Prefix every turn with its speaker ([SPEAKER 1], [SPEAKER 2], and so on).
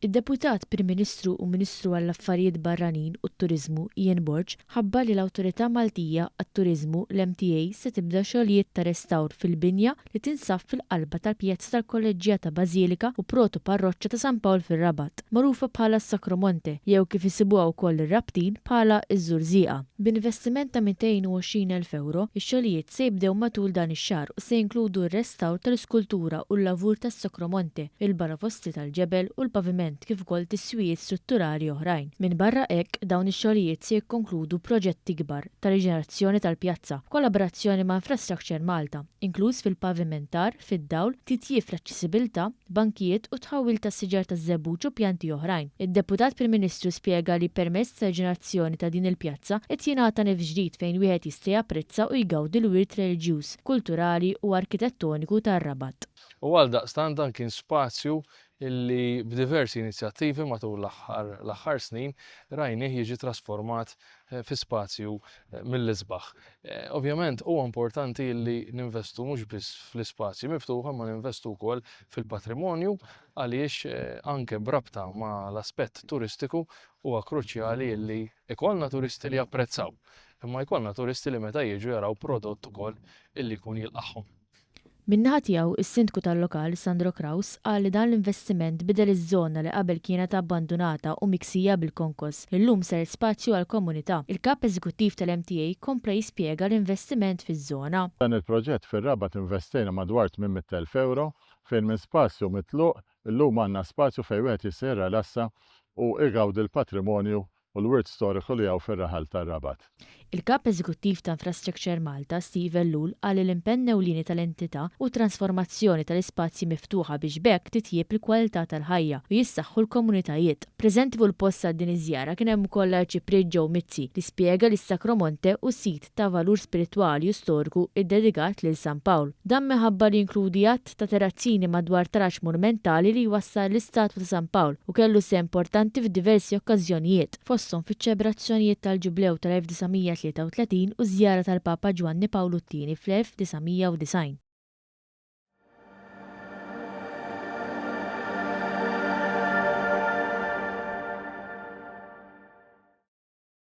[SPEAKER 1] Id-Deputat Prim Ministru u Ministru għall-Affarijiet Barranin u t-Turiżmu Ian Borg ħabbar li l-Awtorità Maltija għat-Turiżmu, l-MTA, se tibda xogħlijiet ta' restawr fil-binja li tinsab fil-qalba tal-Pjazza tal-Kolleġġjata Bażilika u Proto-Parroċċa ta' San Pawl fir-Rabat, magħrufa bħala s-Sacromonte jew kif isibuha wkoll ir-Rabtin bħala ż-Żurżieqa. B'investiment ta' 220,000 ewro, ix-xogħlijiet se jibdew matul dan ix-xahar u se jinkludu r-restawr tal-iskultura u l-lavur tas-Sacromonte, il-baravosti tal-ġebel u l-paviment kif ukoll tiswijiet strutturali oħrajn. Minbarra hekk, dawn ix-xogħlijiet se jikkonkludu proġett ikbar ta' riġenerazzjoni tal-pjazza, b'kollaborazzjoni ma' Infrastructure Malta, inkluż fil-pavimentar, fid-dawl, titjib fl-aċċessibilità, bankijiet u tħawwil ta' siġar taż-żebbuġ u pjanti oħrajn. Id-Deputat Prim Ministru spjega li permezz tar-riġenerazzjoni ta' din il-pjazza qed jingħata nifs ġdid fejn wieħed jista' japprezza u jgawdi l-wirt reliġjuż, kulturali u arkitettoniku tar-Rabat.
[SPEAKER 2] U għaldaqstant dan kien spazju li b'diversi inizjattivi matul l-aħħar l-aħħar snin rajnih jiġi trasformat fi spazju mill-isbaħ. Ovvjament huwa importanti li ninvestu mhux biss fl-ispazji miftuħa imma ninvestu wkoll fil-patrimonju għaliex anke b'rabta ma' l-aspett turistiku huwa kruċjali li ikollna turisti li japprezzaw imma jkollna turisti li meta jiġu jaraw prodott ukoll illi jkun jilqagħhom.
[SPEAKER 1] Min-naħa tiegħu, is-Sindku tal-lokal, Sandro Craus, qal li dan l-investiment bidel iż-żona li qabel kienet abbandunata u miksija bil-konkos, illum saret spazju għall-komunità. Il-Kap Eżekuttiv tal-MTA kompla jispjega l-investiment fiż-żona.
[SPEAKER 3] Dan il-proġett fir-Rabat investejna madwar 800,000 ewro fejn minn spazju mitluq illum għandna spazju fejn wieħed jista' jirrelassa u igawdi l-patrimonju u l-wirt storiku li hawn fir-raħal tar-Rabat.
[SPEAKER 1] Il-Kap Eżekuttiv ta' Infrastructure Malta, Steve Ellul, qal li l-impenn ewlieni tal-entità hu t-transformazzjoni tal-ispazji miftuħa biex b'hekk titjieb il-kwalità tal-ħajja u jissaħħu l-komunitajiet. Preżenti fuq il-post għal din iż-żjara kien hemm ukoll l-Arċipriet Joe Mizzi li spjega li s-Sacromonte hu sit ta' valur spiritwali u storiku ddedikat lil San Pawl. Dan minħabba li jinkludi għadd ta' terazzini madwar taraġ monumentali li jwassal l-istatwa ta' San Pawl u kellu sehem importanti f'diversi okkażjonijiet, fosthom fiċ-ċelebrazzjonijiet tal-Ġublew tal-1933 u ż-żjara tal-Papa Ġwanni Pawlu t-Tieni fl-1990.